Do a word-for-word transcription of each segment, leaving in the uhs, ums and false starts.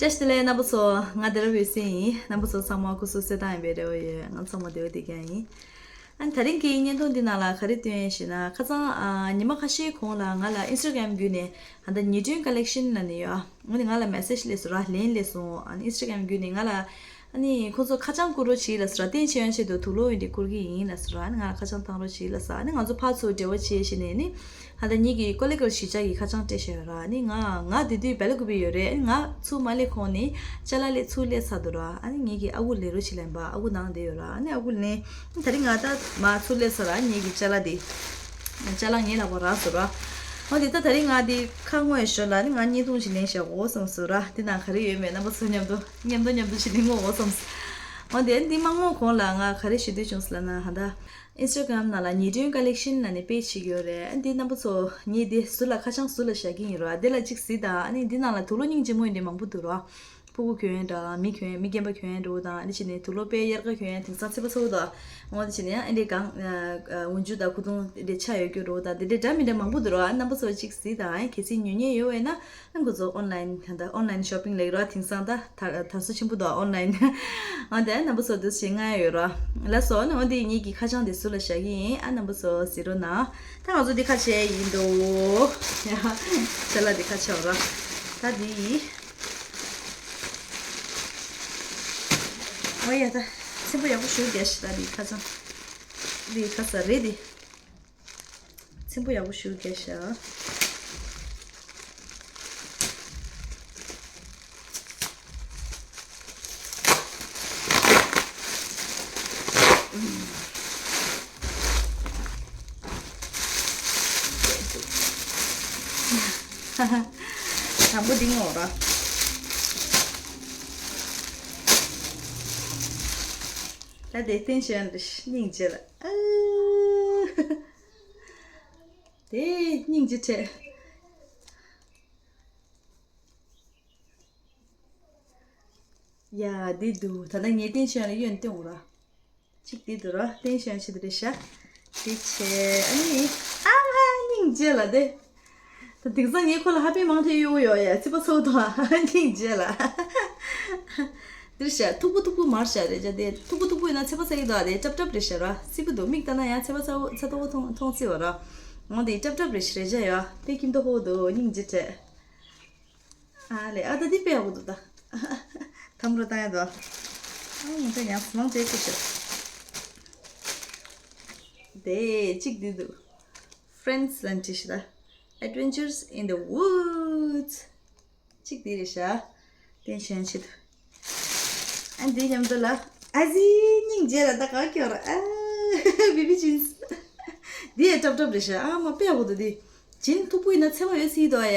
བཀྲ་ཤིས་བདེ་ལེགས་རྣམ་པ་ཚོ། ང་བདེ་རབ་འོད་ཟེར་ཡིན། རྣམ་པ་ཚོ་ཚང་མ་སྐུ་གཟུགས་གསལ་ཐང་ཡིན་པའི་རེ་བ་ཡོད། ང་ཚང་མ་བདེ་བོ་བདེ་རྐྱང་ཡིན། ཨ་ནི་དེ་རིང་གི་བརྙན་ཐུང་འདི་ནང་ལ་ག་རེ་སྟོན་ཡས་ཞེ་ན། ཁ་སང་ཨ་ཉི་མ་ཁ་ཤས་གོང་ལ་ང་ལ་ཨིན་སི་ཊ་གྷ་རམ་བརྒྱུད་ནས་ད་ལྟ་ཉི་སྒྲོན་ཀ་ལེག་ཤན་ལབ་ནས་ཡོད། ཨ་ནི་ང་ལ་མེ་སེ་ཇི་སླེབས་སོང་ར། ལན་སླེབས་སོང་། ཨ་ནི་ཨིན་སི་ཊ་གྷ་རམ་བརྒྱུད་ནས་ང་ལ་ཨ་ནི་ཁོང་ཚོ་ཁ་བྱང་བསྐུར་རོགས་བྱེད་ལབ་སོང་ར། བསྟན་ཆོས་དབྱངས་ཆེད་དུ་དུག་ལོག་འོན་ཏེ་བསྐུར་གྱི་ཡིན་ལབ་སོང་ར། ཨ་ནི་ང་ལ་ཁ་བྱང་བཏང་རོགས་བྱེད་ལབ་སོང་། ཨ་ནི་ང་ཚོ་ཕར་ཚུར་འབྲེལ་བ་བྱེད་བྱས་ནས་ནི། ད་ལྟ་ངེད་ཀྱི་ཀོ་ལི་གྷལ་གཞིས་ཆགས་ཀྱི་ཁ་བྱང་སྤྲད་བཞག་ཡོད་ར། ཨ་ནི་ང་ང་དེ་དུས་སྦེལ་ཀོབ་པེ་ཡོད་རེད། ཨ་ནི་ང་ཚུར་མ་སླེབས་གོང་ནས་ཅ་ལག་སླེབས། ཚུར་སླེབས་ཚར་འདུག་ར། ཨ་ནི་ངེད་ཀྱི་ཨ་ཁུ་ལས་རོགས་བྱེད་ལབ་པ། ཨ་ཁུ་ནང་བསྡད་ཡོད་ར། ཨ་ནི་ཨ་ཁུ་ནས་ད་རིང་ང་ད་མར་ཚུར་སླེབས་ཚར་ར། ངེད་ཀྱི་ཅ་ལག་དེ་ཅ་ལག་ངའི་ལག་པར་རག་སོང་ར། འོ་དེ་ད་ད་རིང་ང་དེ་ཁ་སྔོག་ཡས་ཞོར་ལ་ནི་ང་བརྙན་ཐུང་ཞིག་ལེན་བཞག་གོ་བསམ་སོང་ར། དེ་ནང་ག་རེ་ཡོད་མེད་རྣམ་པ་ཚོ་མཉམ་དུ་མཉམ་དུ་མཉམ་དུ་ཞིག་ལེན་གོ་བསམ་སོང་། འོ་དེ་འདི་མ་སྔོག་གོང་ལ་ང་ག་རེ་ཞུ་འདོད་བྱུང་ཟེར་ལབ་ན། ཧ་ད། ཨིན་སི་ཊ་གྷ་རམ་ནང་ལ་ཉི་སྒྲོན་ཀ་ལེག་ཤན་ལབ་ནས་པེ་ཇི་ཞིག་ཡོད་རེད། ཨ་འདི་རྣམ་པ་ཚོ་ངས་འདི་ཟུར་ལ་ཁ་བྱང་ཟུར་ལ་བཞག་གི་ཡིན་ར། འདི་ལ་གཅིག་གཟིགས་དང་། ཨ་ནི་འདི་ནང་ལ་དུག་ལོག་སྙིང་རྗེ་མོ་ཡིན་དེ་མང་པོ་འདུག་ར། ཕྲུ་གུ་གྱོན་ཡས་འདྲ། མི་གྱོན་ཡས། མི་རྒན་པ་གྱོན་ཡས་འདྲ་བོ་དང་། ཨ་ནི་ཕྱི་ནས་དུག་ལོག་དཔེ་དབྱར་ཁ་གྱོན་ཡས་དེང་སང་ཚད་པ་ཚ་བོ་དང་། འོ་དེ་ཕྱི་ནས་ཡང་ཨ་འདྲས་གང་འོན་ཆུ་དང་ཁུ་ཐུང་དེ་འདྲས་ཆ་ཡོད་རྒྱུ་འདྲ་བོ་དང་། དེ་འདྲས་འདྲ་མི་འདྲ་མང་པོ་འདུག་ར། ཨ་རྣམ་པ་ཚོ་གཅིག་གཟིགས་དང་། ཨ་གལ་སྲིད་ཉོ་མཁན་ཡོད་པ་ཡིན་ན། ཨ་ཁོ་ཚོ་ཨོན་ལན་ད་ལྟ་ཨོན་ལན་ཤོ་པིང་ལབ་ཀྱི་རེད་པ། དེང་སང་ད་དར་དར་སོ་ཆེན་པོ་འདུག་ཨོན་ལན། ཨ་དེ་རྣམ་པ་ཚོ་འདུག་སེ་ང་ཡོད་ར། ལགས་སོ། ཨ་ནི་འོ་འདི་ངེད་ཀྱི་ཁ་བྱང་དེ་ཟུར་ལ་བཞག་གི་ཡིན། ཨ་རྣམ་པ་ཚོ་གཟིགས་རོགས་གནང་། ད་ང་ཚོ་འདི་ཁ་ཕྱེ་ཡིན་འདུག་ཡ། ཅ་ལག་འདི་ཁ་ཕྱེ་བ་ར། ད་འདི། འོ་ཡ། ད་ཚེམ་པོ་ཡག་པོ་ཞིག་རྒྱག་ཤིག་ད་འདི་ཁ་བྱང་འདི་ཁ་ས་རེད་འདི། ཚེམ་པོ་ཡག་པོ་ཞིག་རྒྱག་ཤག་དང་པོ་འདི་ངོ་ར། ད་དེ་བསྟན་ཆོས་དབྱངས་རེད། སྙིང་རྗེ་ལ། ཨ། དེ་སྙིང་རྗེ་ཁྲེལ། ཡ། འདི་འདུག་ད་ལྟ་ངས་བསྟན་ཆོས་དབྱངས་ལ་གཡོན་སྟོན་འོང་ར། གཅིག་འདི་འདུག་ར། བསྟན་ཆོས་དབྱངས་ཆེད་དུ་རེད་ཤག་འདི་བྱས། ཨ་ནི། ཨ་ཧ། སྙིང་རྗེ་ལ་དེ། ད་དེང་སང་ངས་ཁོ་ལ་ཧ་པི་མང་ཐོས་གཡོ་གི་ཡོད་ཡ། ཚིག་པ་ཚ་བོ་དང་། སྙིང་རྗེ་ལ། འདིར་བཞག་མཐུག་པོ་མཐུག་པོ་མར་བཞག་རེད་བྱ། དེ་མཐུག་པོ་མཐུག་པོ་ཡིན་ན་ཚད་པ་ཚ་གི་འདུག་ཨ། དེ་སྲབ་སྲབ་རེད་བྱ་ར། སྲབ་པོ་འདུག་མིག་ལྟ་ན་ཡང་ཚད་པ་ཚ་བོ་ཚ་དོ་བོ་མཐོང་མཐོང་སྲིད་པ་ར། འོ་དེ་སྲབ་སྲབ་རེད་བྱ་རེད་བྱ་ཡ། དེ་ཁྱིམ་ཐོག་ཧོ་འདུག་སྙིང་རྗེ་བྲལ། ཨ་ལེ། ཨ་ད་འདི་དཔེ་ཡག་པོ་འདུག་ད། ཐམ་རོ་བཏང་ཡ་འདུག་ཨ་ངོ་ད་ཡང་མང་ཆེ་ཁུ་ཤོད། དེ་གཅིག་འདི་འདུག Friends ལབ་བྲིས་ཤག་ད། Adventures in the Woods། གཅིག་འདི་རེད་ཤག་བསྟན་ཆོས་དབྱངས་ཆེད་དུ། ཨ་འདི་མཉམ་དུ་ལ། ཨ་ཙི། སྙིང་རྗེ་ལ། ད་ག་ཀྱོར། ཨ། བི་བི་ཇིན་སི། འདི་ཡ་སྲབ་སྲབ་རེད་ཤག་ཨ་མ་དཔེ་ཡག་པོ་འདུག་འདི་ཇིན་མཐུག་པོ་ཡིན་ན་ཚད་པ་ཡོད་སྲིད་འདུག་ཨ་ཡ།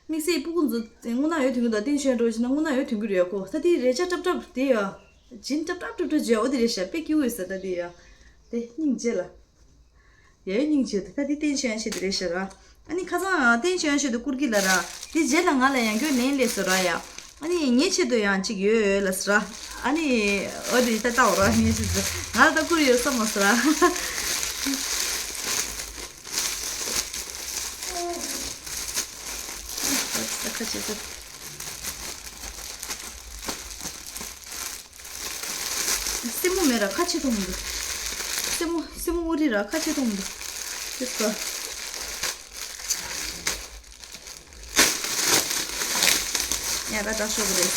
དམིགས་བསལ་སྤུ་གུ་ཚོ་རྔུལ་ནག་ཡོད་དུས་འདུག་བསྟན་ཆོས་དབྱངས་འདྲ་བོ་བྱས་ན་རྔུལ་ནག་ཡོད་དུས་རེད་ཡ་ཁོ། ད་འདི་རེ་ཆ་སྲབ་སྲབ་འདི་ཡ། ཇིན་སྲབ་སྲབ་སྲབ་སྲབ་བྱས། འོ་འདི་རེད་ཤག་དཔེ་སྐྱིད་པོ་ཡོད་ས་ད་འདི་ཡ། དེ་སྙིང་རྗེ་ལ། ཡའི་སྙིང་རྗེ་འདུག་ད་འདི་བསྟན་ཆོས་དབྱངས་ཆེད་དུ་རེད་ཤག་ར། ཨ་ནི་ཁ་སང་བསྟན་ཆོས་དབྱངས་ཆེད་དུ་བསྐུར་གྱི་ལ་ར། འདི་རྗེས་ལ་ང་ལ་ཡང་བསྐྱར་ལན་སླེབས་སོང་ར་ཡ། ཨ་ནི་ངའི་ཆེད་དུ་ཡང་གཅིག་ཡོད་ལབ་སོང་ར། ཨ་ནི་འོ་དེ་ད་ལྟ་འོ་ར། ངའི་ཆེད་དུ་ང་ལ་ད་བསྐུར་ཡོད་བསམ་མ་སོང་ར། ད་ཁ་ཕྱེ་ས། སེན་མོ་མེད་ར། ཁ་ཕྱེ་ཐུབ་མི་འདུག་སེན་མོ་སེན་མོ་དབུ་རིང་ར། ཁ་ཕྱེ་ཐུབ་མི་འདུག་དེ་སོ། ཡ་ད་དྲག་ཤོག་གི་རེད།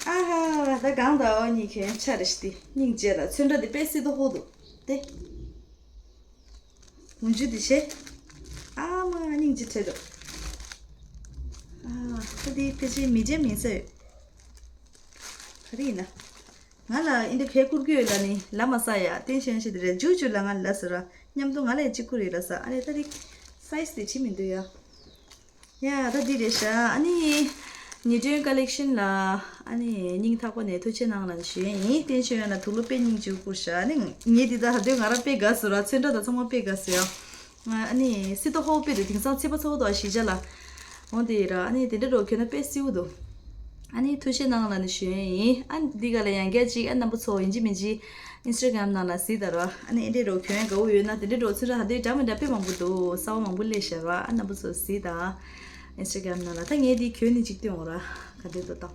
ཨ་ཧ། ད་གང་ད་འོ་གཉིས་ཁྱོད་ཆ་རེ་ཞིག་དེ་སྙིང་རྗེ་ལ། ཚོན་ཁྲ་དེ་དཔེ་སྲིད་དོ་ཧོ་འདུག་དེ། མུ་མཇུག་འདི་བྱས། ཨ་མ་སྙིང་རྗེ་བྲལ་འདུག་ཨ་ཁ་འདི་ཕལ་ཆེར་མི་འཇམ་མིན་ས་ཡོད། ག་རེ་ཡིན་ན། ང་ལ་ཨིན་དྲ་གས་བསྐུར་གྱི་ཡོད་ལབ་ནི་ལབ་མ་ས་ཡ། བསྟན་ཆོས་དབྱངས་ཆེད་དུ་རེད། མཇུག་མཇུག་ལ་ང་ལ་ལབ་སོང་ར། མཉམ་དུ་ང་ལ་ཡ་གཅིག་བསྐུར་ཡོད་ལབ་ས། ཨ་ནི་ད་འདི་སའི་ཛི་དེ་བྱེད་མི་འདུག་ཡ། ཡ་ད་འདི་རེད་ཤག་ཨ་ནི་ཉི་སྒྲོན་ཀ་ལེག་ཤན་ལ་ཨ་ནི་སྙིང་ཐག་པ་ནས་ཐུགས་རྗེ་གནང་ལབ་ཞུ་ཡས་ཡིན། བསྟན་ཆོས་དབྱངས་ལ་དུག་ལོག་དཔེ་སྙིང་རྗེ་བསྐུར་ཤག་ཨ་ནི་ངས་འདི་ད་ཧ་དོན་ང་རང་དཔེ་དགའ་སོང་ར། ཚོན་ཁྲ་དང་ཚང་མ་དཔེ་དགའ་སོང་ཡ། ཨ་ནི་སྲིད་དོ་ཧོ་དཔེ་དེ་དེང་སང་ཚད་པ་ཚ་བོ་དང་གཞིས་ཆགས་ལ། འོ་དེ་ར། ཨ་ནི་དེ་འདྲ་རོ་གྱོན་ན་དཔེ་སྲིད་པོ་འདུག་ཨ་ནི་ཐུགས་རྗེ་གནང་ལབ་ནས་ཞུ་ཡས་ཡིན། ཨ་འདི་ག་ལ་ཡང་བསྐྱར་ཅིག་ཨ་རྣམ་པ་ཚོ་ཡིན་གཅིག་མིན་གཅིག་ཨིན་སི་ཊ་གྷ་རམ་ནང་ལ་གཟིགས་དང་ར། ཨ་ནི་ཨེ་འདྲས་རོ་གྱོན་ཡས་དགའ་བོ་ཡོད་ན་དེ་འདྲས་རོ་ཚོན་ཁྲ་ཧ་དོའི་འདྲ་མི་འདྲ་དཔེ་མང་པོ་འདུག་གསར་པ་མང་པོ་སླེབས་ཤག་ར། ཨ་རྣམ་པ་ཚོ་གཟིགས་དང་། ཨིན་སི་ཊ་གྷ་རམ་ནང་ལ། ད་ངས་འདི་གྱོན་ནས་ཅིག་སྟོན་འོང་ར། ག་འདྲ་འདུག་ལྟ།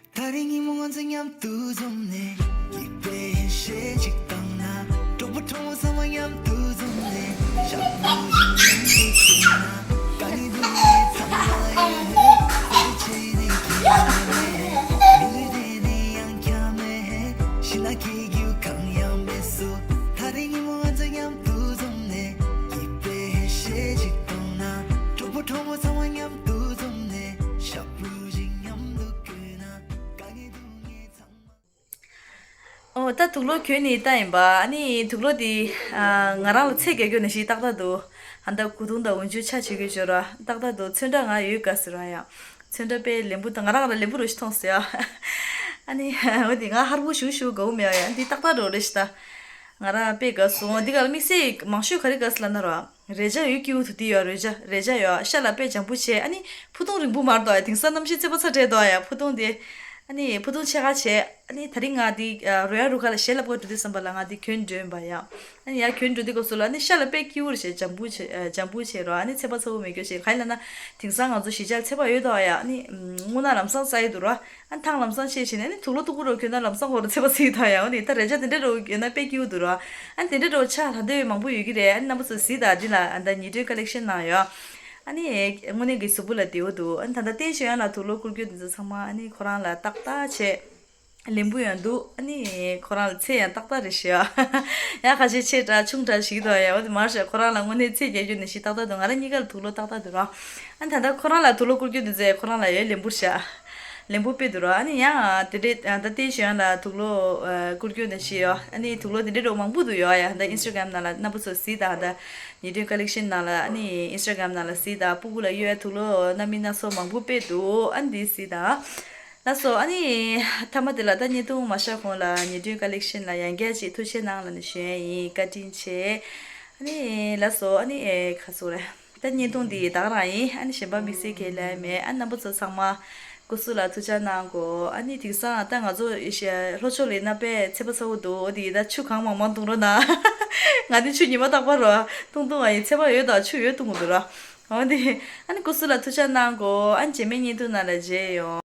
ད་རེས་ཉིན་མོ་ང་ཚོ་མཉམ་དུ་འཛོམས་ནས། སྐྱིད་པའི་གཞས་ཅིག་བཏང་ན། གྲོགས་པོ་གྲོགས་མོ་ཚང་མ་མཉམ་དུ་འཛོམས་ནས། ཞབས་བྲོ་ཞིག་མཉམ་དུ་བརྒྱབ་ན། དཀའ་ངལ་སྡུག་བསྔལ་ཚང་མ་ཡལ་ནས། བར་ཆད་ནི་གང་ཡང་མེད། མི་ལུས་དེ་ནི་ཡང་བསྐྱར་མེད། ཞི་ལ་སྐྱིད་རྒྱུ་གང་ཡང་མེད་སོ། ད་རེས་ཉིན་མོ་ང་ཚོ་མཉམ་དུ་འཛོམས་ནས། སྐྱིད་པའི་གཞས་ཅིག་བཏང་ན། གྲོགས་པོ་གྲོགས་མོ་ཚང་མ་མཉམ་དུ་འཛོམས་ནས། ཞབས་བྲོ་ཞིག་མཉམ་དུ་བརྒྱབ་ན། དཀའ་ངལ་སྡུག་བསྔལ་ཚང་མ། ཨོ། ད་དུག་ལོག་གྱོན་ནས་བལྟས་ཡིན་པ། ཨ་ནི་དུག་ལོག་དེ་ཨ་ང་རང་ལ་ཚད་རྒྱག་རྒྱུ་ནང་བཞིན་ཏག་ཏག་འདུག་ཧ་ད་གོས་ཐུང་དང་འོག་འཇུག་ཆ་བྱེད་དགོས་བྱོས་ར། ཏག་ཏག་འདུག་ཚོན་ཁྲ་ང་ཡོད་དགའ་ཟེར་བ་ཡ། ཚོན་ཁྲ་དཔེ་ལེན་པོ་དང་། ང་རང་ལ་ལེན་པོ་རུ་ཞིག་མཐོང་ཟེར་ཡ། ཨ་ནི་འོ་དེ་ང་ཧར་པོ་ཞུ་ཞུ་དགའ་བོ་མེད་ཡ། འདི་ཏག་ཏག་འགྲོ་རེད་ཤི་ད། ང་རང་དཔེ་དགའ་སོང་། འདི་ག་ལ་དམིགས་བསལ་མང་ཤོས་ག་རེ་དགའ་ཟེར་ལབ་ན་ར། རས་ཆ་ཡོད་ཀྱི་འུ་ཐུག་དེ་ཡོད། རས་ཆ་རས་ཆ་ཡོད། ཤ་ལ་དཔེ་འཇམ་པོ་བྱས། ཨ་ནི་ཕུ་ཐུང་རིང་པོ་མར་འདུག་ཡ། དེང་སང་གནམ་གཤིས་ཚད་པ་ཚ་དྲགས་འདུག་ཡ། ཕུ་ཐུང་དེ། ཨ་ནི་ཕུ་ཐུང་ཕྱེད་ཀ་བྱས། ཨ་ནི་ད་རིང་ང་འདི་རོལ་དབྱངས་རུ་ཁག་ལ་གཞས་ལབ་ག་འགྲོ་དུས་ཙམ་པ་ལ་ང་འདི་གྱོན་འགྲོ་ཡིན་པ་ཡ། ཨ་ནི་ཡ་གྱོན་འགྲོ་དུས་སྐབས་སུ་ལ་ཨ་ནི་ཤ་ལ་དཔེ་སྐྱིད་པོ་རེད་བྱས། འཇམ་པོ་བྱས། ཨ། འཇམ་པོ་བྱས་རོ། ཨ་ནི་ཚད་པ་ཚ་པོ་མེད་རྒྱུ་བྱས། ག་ཡིན་ལབ་ན་དེང་སང་ང་ཚོ་གཞིས་ཆགས་ཚད་པ་ཡོད་དོ་ཡ། ཨ་ནི་རྔུལ་ནག་ལམ་སང་ཚ་ཡི་འདུག་ར། ཨ་ནི་ཐང་ལམ་སང་ཆད་བྱས་ནས། ཨ་ནི་དུག་ལོག་སྟུག་པོ་རུ་གྱོན་ན་ལམ་སང་ཁོ་རུ་ཚད་པ་ཚིག་དོ་ཡ། འོ་ནི་ད་རས་ཆ་དེ་འདྲ་རུ་གྱོན་ན་དཔེ་སྐྱིད་པོ་འདུག་ར། ཨ་ནི་དེ་འདྲ་རུ་ཆ་ད་འདོད་མང་པོ་ཡོད་ཀྱི་རེད། ཨ་ནི་རྣམ་པ་ཚོ་གཟིགས་དང་། འདི་ལ་ཨ་ད་ཉི་སྒྲོན་ཀ་ལེག་ཤན་ནང་ཡོད། ཨ་ནི་དངོས་གནས་ཀྱི་གཟུགས་པོ་ལ་བདེ་པོ་འདུག་ཨ་ནི་ད་ལྟ་བསྟན་ཞོན་ཡང་ལ་དུག་ལོག་བསྐུར་རྒྱུ་འདི་ཚོ་ཚང་མ་ཨ་ནི་ཁོ་རང་ལ་ཏག་ཏག་བྱས། ལེན་པོ་ཡང་འདུག་ཨ་ནི་ཁོ་རང་ལ་ཚད་ཡང་ཏག་ཏག་རེད་ཤག་ཡང་ཁ་ཤས་ཆེ་དྲགས་ཆུང་དྲགས་ཞིག་འདུག་ཡ། འོ་དེ་མར་ཤག་ཁོ་རང་ལ་དངོས་གནས་ཚད་རྒྱག་རྒྱུ་ནི་ཞིག་ཏག་ཏག་འདུག་ང་རང་གཉིས་ཀ་ལ་དུག་ལོག་ཏག་ཏག་འདུག་ར། ཨ་ནི་ད་ལྟ་ཁོ་རང་ལ་དུག་ལོག་བསྐུར་རྒྱུ་འདི་ཚོ་ཁོ་རང་ལ་ཡང་ལེན་པོ་ཤག་ལེན་པོ་དཔེ་འདུག་ར། ཨ་ནི་ཡང་དེ་འདྲས་ད་ལྟ་བསྟན་ཞོན་ཡང་ལ་དུག་ལོག་བསྐུར་རྒྱུ་ནི་ཞིག་ཡོད། ཨ་ནི་དུག་ལོག་དེ་འདྲས་རུ་མང་པོ་འདུག་ཡོད་ཡ། ད་ཨིན་སི་ཊ་གྷ་རམ་ནང་ལ་རྣམ་པ་ཚོ་གཟིགས་དང་། ད་ཉི་སྒྲོན་ཀ་ལེག་ཤན་ནང་ལ། ཨ་ནི་ཨིན་སི་ཊ་གྷ་རམ་ནང་ལ་གཟིགས་དང་། སྤུ་གུ་ལ་གཡོག་ཡ་དུག་ལོག་སྣ་མིན་སྣ་ཚོགས་མང་པོ་དཔེ་འདུག་ཨ་ནི་འདི་གཟིགས་དང་། ལགས་སོ། ཨ་ནི་མཐའ་མ་དེ་ལ་ད་བརྙན་ཐུང་མ་བཞག་གོང་ལ་ཉི་སྒྲོན་ཀ་ལེག་ཤན་ལ་ཡང་བསྐྱར་ཅིག་ཐུགས་རྗེ་གནང་ལབ་ནས་ཞུ་ཡ་ཡིན། བཀའ་དྲིན་ཆེ། ཨ་ནི་ལགས་སོ། ཨ་ནི་ཨེ་ཁ་སོ་རེ། ད་བརྙན་ཐུང་འདི་ད་ག་རང་ཡིན། ཨ་ནི་གཞན་པ་དམིགས་བསལ་གང་ཡང་ལབ་ཡ་མེད། ཨ་རྣམ་པ་ཚོ་ཚང་མ་སྐུ་གཟུགས་ལ་ཐུགས་ཅག་གནང་གོ་ཨ་ནི་དེང་སང་ད་ང་ཚོ་ལྷོ་ཕྱོགས་ལ་ཡིན་ན་དཔེ་ཚད་པ་ཚ་པོ་འདུག་འོ་དེ་ཡིན་ད་ཆུ་གང་མང་མང་འཐུང་རོགས་གནང་། ང་འདི་ཆུ་ཉི་མ་རྟག་པར་རོ་འཐུང་འཐུང་བ་ཡིན། ཚད་པ་ཡོད་དང་ཆུ་ཡོད་འཐུང་གི་འདུག་ར། འོ་དེ་ཨ་ནི་སྐུ་གཟུགས་ལ་ཐུགས་ཅག་གནང་གོ་ཨ་ནི་རྗེས་མའི་བརྙན་ཐུང་ནང་ལ་མཇལ་ཡོང་།